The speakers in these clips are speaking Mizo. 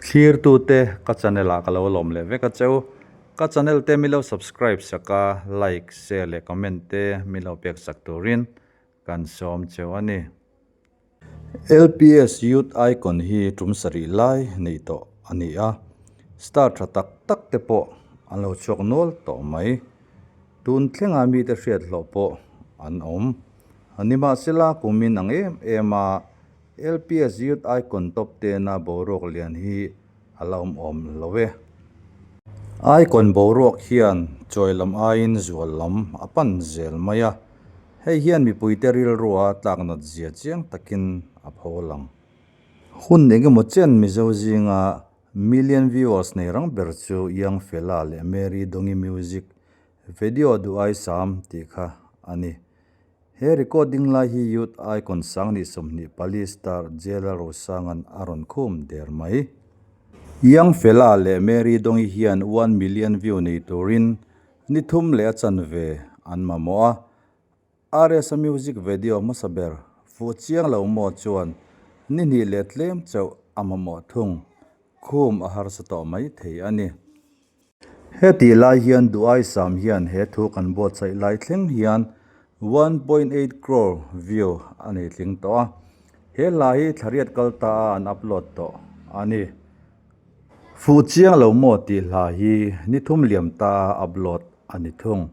Thlirtute ka channel ah ka lo lawm leh vek a cheu. Ka channel te min lo subscribe sak a, like, share leh comment te min lo pek sak turin kan sawm cheu a ni. LPS Youth Icon hi tum sarih lai neih tawh a ni a, star tha tak tak te pawh an lo chhuak nual tawh mai. Tun thlenga mite hriat hlawh pawh an awm. Nimahsela kumin ang em em a, LPS Youth Icon top tena boruak lian hi a la awm awm lo e. Icon boruak hian chawi lam aiin zual lam a pan zel mai a. Hei hian mipuite rilrua tlaknat zia chiang takin a pho lang. Hun engemaw chen Mizo zinga million viewers nei rang ber chu Young Fella leh Mary Dongi Music video duh ai sam tih kha a ni. He recording lai hi Youth Icon Sangni 24 star Jela Rosanga'n a rawn khum der mai. Young Fella leh Mary Dongi hian one million view nei turin Ni thum leh a chanve an mamawh a, RS-a music video hmasa ber fuh chiang lo maw chuan ni hnih leh tlem chauh a mamawh thung, khum a harsa tawh mai thei a ni. Hetih lai hian Duai Sam hian he thu kan buatsaih lai thleng hian 1.8 crore view a nei tling tawh a, he hla hi thlariat kal ta a an upload tawh a ni. Fuh chiang lo maw tih hla hi ni thum liam ta a upload a ni thung.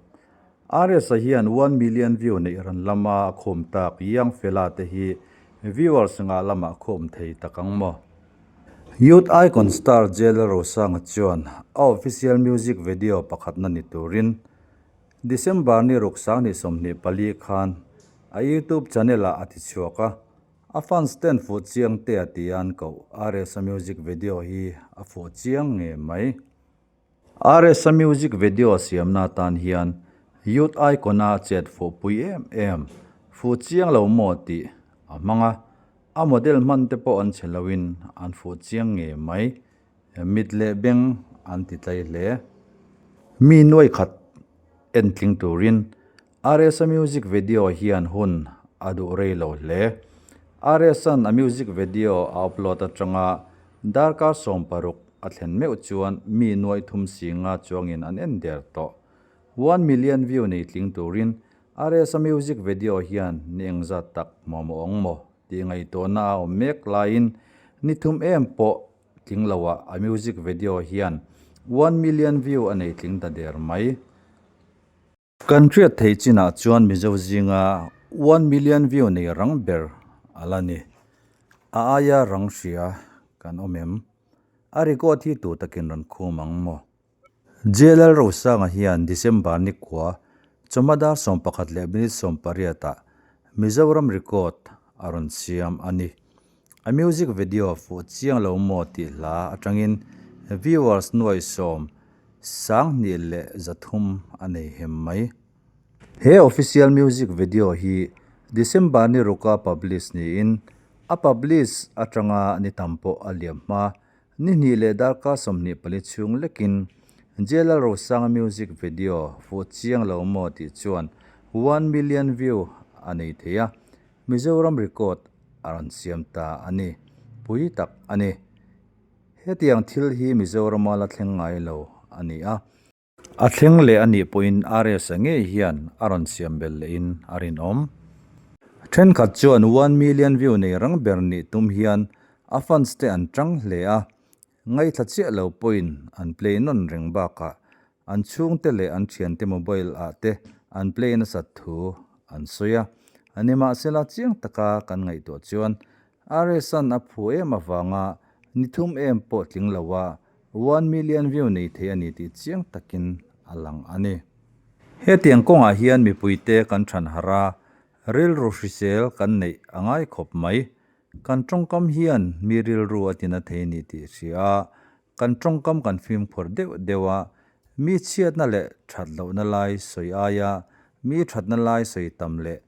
RS-a hian one million view neih ran lama a khum tak Young Fella te hi viewers ngah lamah khum thei tak ang maw? Youth Icon star Jailer Rosanga chuan a official music video pakhatna ni turin December ni ruk 2024 khan a YouTube channel-ah a tichhuak a. A fans ten fuh chiang te a ti an koh RS-a music video hi a fuh chiang nge mai. RS-a music video siamna atan hian Youth Icon-a chet fuh pui em em, fuh chiang lo maw tih a hmang a, a model hman te pawh an chhe loin an fuh chiang nge mai. Mit leh beng an ti tlai hle. Mi nuai khat entling turin RS-a music video hian hun a duh rei lo hle. RS-a'n a music video a upload atanga darkar 16 a thlen meuh chuan mi nuai thum singa chuangin an en der tawh. One million view nei tling turin RS-a music video hian ni engzat tak mamawh ang maw tih ngaihtuahna a awm mek laiin ni thum em pawh tling loah a music video hian one million view a nei tling ta der mai. Kan hriat theih chinah chuan Mizo zinga one million view nei rang ber a la ni. A aia rang hria kan awm em? A record hi tu takin rawn khum ang maw? JLL Rosanga hian December ni kua chawhma dar 11 leh minute 18 ah Mizoram record a rawn siam a ni. A music video fuh chiang lo maw tih hla atangin viewers nuai sawm 2300 a nei hem mai. He official music video hi December ni ruka publish niin a publish atanga ni tam pawh a liam hma ni hnih leh darkar 24 chhung lekin JLL Rosanga music video fuh chiang lo maw tih chuan one million view a nei thei a, Mizoram record a rawn siam ta a ni. Pui tak a ni. Hetiang thil hi Mizorama la thleng ngai lo a ni a. A thleng leh a nih pawhin RS-a ngei hian a rawn siam belh lehin a rinawm. Thenkhat chuan one million view nei rang ber nih tum hian a fans te an tang hle a, ngaihthla chiah lo pawhin an play nawn reng bakah an chhungte leh an thiante mobile ah te an play nasat thu an sawi a. Nimahsela chiang taka kan ngaihtuah chuan RS-a'n a phu em avanga ni thum em pawh tling lo a, one million view nei thei a ni tih chiang takin a lang a ni. Hetiang kawngah hian mipuite kan than harh a, rilru hrisel kan neih a ngai khawp mai. Kan tawngkam hian mi rilru a tina thei a ni tih hria a, kan tawngkam kan fimkhur deuh deuh a, mi chhiatna leh that lohna lai sawi aia mi thatna lai sawi tam leh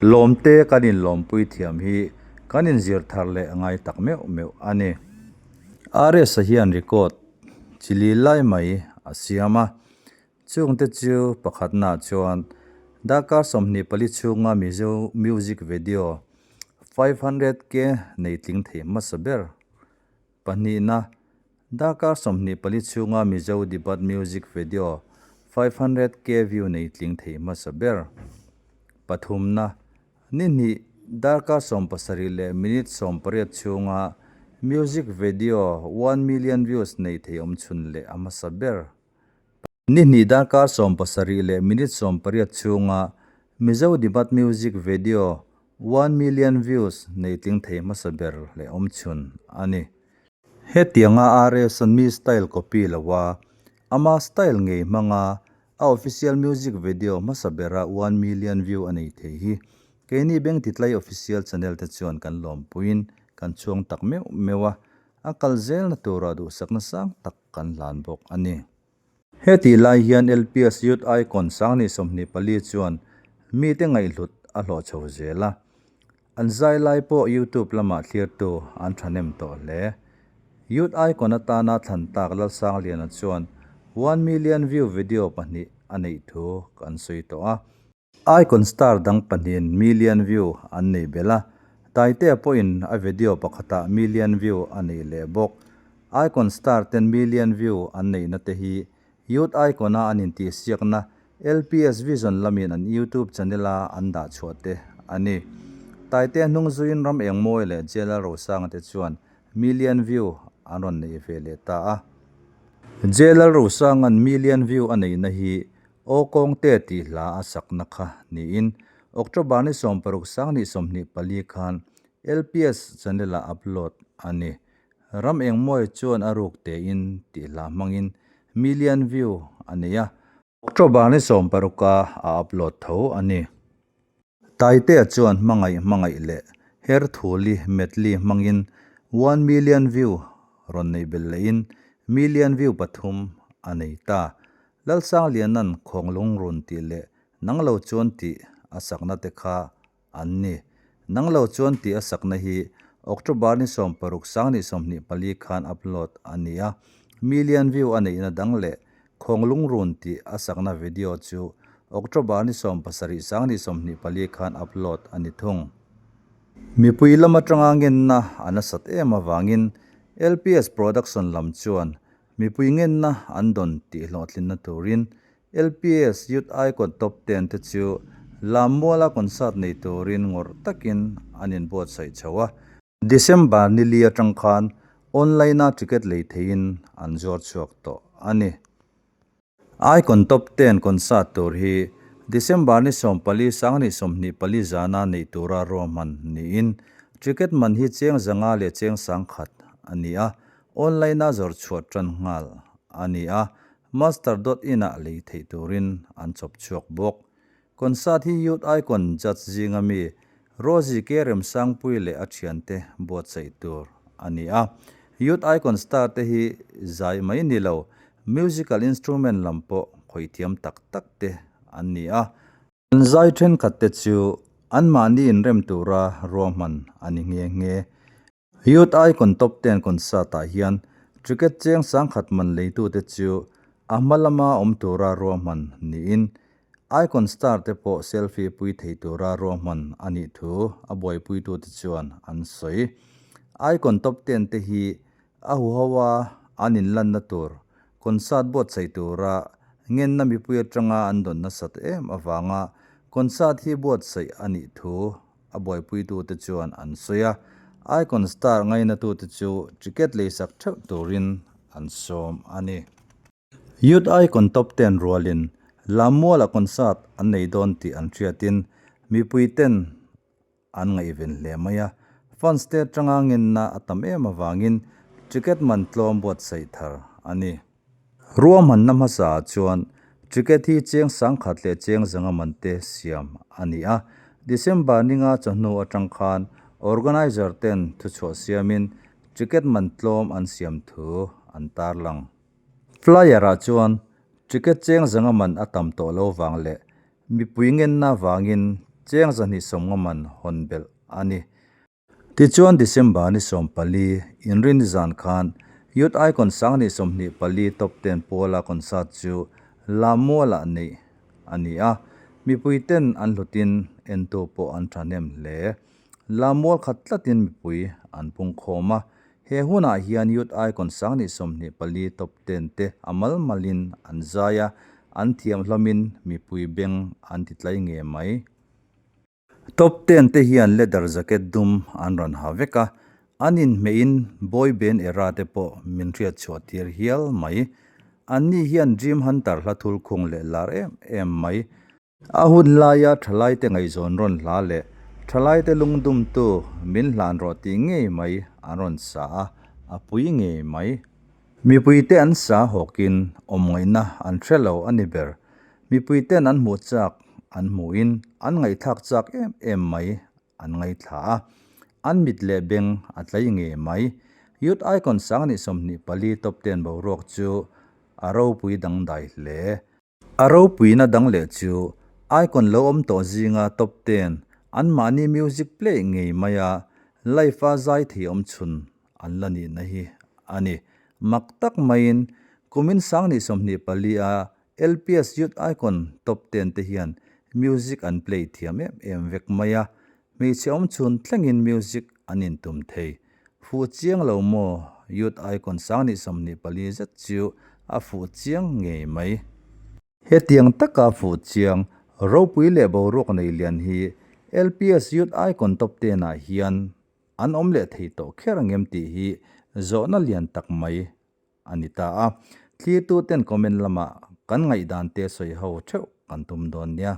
Lawmte kan inlawmpui thiam hi kan inzir thar leh a ngai tak meuh meuh a ni. RS-a hian record chi li lai mai a siam a, chungte chu pakhatnaah chuan darkar 24 chhunga Mizo music video 500K nei tling thei hmasa ber pahnihna. Darkar 24 chhunga Mizo debut music video 500K view nei tling thei hmasa ber. Pathumna, Ni hnih darkar 17 leh minute 18 chhunga music video 1 million views nei thei awm chhun leh a hmasa ber. Ni hnih darkar 17 leh minute 18 chhunga Mizo debut music video 1 million views nei tling thei hmasa ber leh awm chhun a ni. Hetianga RS-a'n mi style copy loa, ama style ngei hmanga a official music video hmasa bera 1 million view a nei thei hi keini Beng Titlai official channel te chuan kan lawmpuiin kan chhuang tak meuh meuh a, a kal zelna tura duhsakna sang tak kan hlan bawk a ni. Hetih lai hian LPS Youth Icon 2024 chuan mite ngaihhlut a hlawh chho zel a, an zai lai pawh YouTube lamah thlirtu an thahnem tawh hle. Youth Icon atana thlan tak Lalsangliana chuan 1 million view video pahnih a neih thu kan sawi tawh a. Icon star dang pahnihin million view an nei belh a, Taitea pawhin a video pakhatah million view a nei leh bawk. Icon star ten million view an neihna te hi Youth Icon-a an intihsiakna LPS Vision lamin an YouTube channel-a an dah chhuah te a ni. Taitea hnung zuiin ram engmawi leh JLR Rosanga te chuan million view an rawn nei ve leh ta a. JLR Rosanga'n million view a neihna hi Aw Kawngte tih hla a sakna kha niin October ni 16 2024 khan LPS channel-ah upload a ni. Ram engmawi chuan a ruk tein tih hla hmangin million view a nei a. October ni 16-a a upload tho a ni. Taitea chuan hmangaih hmangaih leh her thuli medley hmangin 1 million view rawn nei belh lehin million view pathum a nei ta. Lalsangliana'n Khawnglung run tih leh Nang lo chuan tih a sakna te kha an ni. Nang lo chuan tih a sakna hi October ni 16 2024 khan upload a ni a, million view a neihna dang leh Khawnglung run tih a sakna video chu October ni 17 2024 khan upload a ni thung. Mipui lam atanga ngenna a nasat em avangin LPS Production lam chuan mipui ngenna an dawn tih hlawhtlinna turin LPS Youth Icon Top 10 te chu Lammuala concert nei turin ngawrh takin an inbuatsaih chho a. December ni li atang khan online-a ticket lei theihin an zuar chhuak tawh a ni. Icon Top 10 concert tur hi December ni 14 2024 zana neih tura ruahman niin ticket man hi cheng 500 leh cheng 1000 a ni a, online-a zawr chhuah tan nghal a ni a, Master dot in ah lei theih turin an chawp chhuak bawk. Concert hi Youth Icon judge zinga mi Rosie K Remsangpui leh a thiante buatsaih tur a ni a. Youth Icon star te hi zai mai ni lo, musical instrument lam pawh khawih thiam tak tak te an ni a. An zai thenkhat te chu anmahni inrem tura ruahman a ni nghe nghe. Youth Icon Top 10 concert ah hian ticket cheng 1000 man leitute chu a hma lama awm tura ruahman niin Icon star te pawh selfie pui thei tura ruahman a nih thu a buaipuitute chuan an sawi. Icon Top 10 te hi a huho a an inlanna tur concert buatsaih tura ngenna mipui atanga an dawn nasat em avanga concert hi buatsaih a nih thu a buaipuitute chuan an sawi a, Icon star ngainatute chu ticket leisak theuh turin an sawm a ni. Youth Icon Top 10 rualin Lammuala concert an nei dawn tih an hriatin mipuiten an ngaihven hle mai a, fans te atanga ngenna a tam em avangin ticket man tlawm buatsaih thar a ni. Ruahmanna hmasa ah chuan ticket hi cheng 1000 leh cheng 500 man te siam a ni a. December ninga chawhnu atang khan organizer ten thuchhuah siamin ticket man tlawm an siam thu an tarlang. Flyer ah chuan ticket cheng 500 man a tam tawh lo vang leh mipui ngenna vangin cheng 250 man hawn belh a ni. Tichuan December ni 14 inrin zan khan Youth Icon 2024 Top 10 pawla concert chu Lammualah neih a ni a, mipui ten an hlutin entu pawh an thahnem hle. Lammual khat tlatin mipui an pung khawm a. He hunah hian Youth Icon 2024 Top Ten te a mal malin an zai a, an thiam hlawmin mipui beng an ti tlai ngei mai. Top Ten te hian leather jacket dum an rawn ha vek a, an inhmeihin boy band era te pawh min hriat chhuah tir hial mai. Anni hian Dream Hunter hla thul khung leh lar em em mai. A hun laia thalaite ngaihzawn rawn hla leh thalaite lungdumtu min hlan rawh tih ngei mai an rawn sa a, a pui ngei mai. Mipuite an sa hawkin awm ngaihna an hre lo a ni ber. Mipuiten an hmuh chak an hmuhin an ngaihthlak chak em em mai an ngaithla a, an mit leh beng a tlai ngei mai. Youth Icon 2024 Top Ten boruak chu a ropui dangdai hle. A ropuina dang leh chu Icon lo awm tawh zinga top ten anmahni music play ngei maia live a zai thei awm chhun an la nihna hi a ni. Mak tak maiin kumin 2024 a LPS Youth Icon top ten te hian music an play thiam em em vek mai a, hmeichhe awm chhun thlengin music an intum thei. Fuh chiang lo maw? Youth Icon 2024 zet chu a fuh chiang ngei mai. Hetiang taka fuh chiang, ropui leh boruak nei lian hi LPS Youth Icon Top Ten ah hian an awm leh thei tawh kher angem tih hi zawhna lian tak mai a ni ta a. Thlirtu ten comment lamah kan ngaihdan te sawi ho theuh kan tum dawn nia.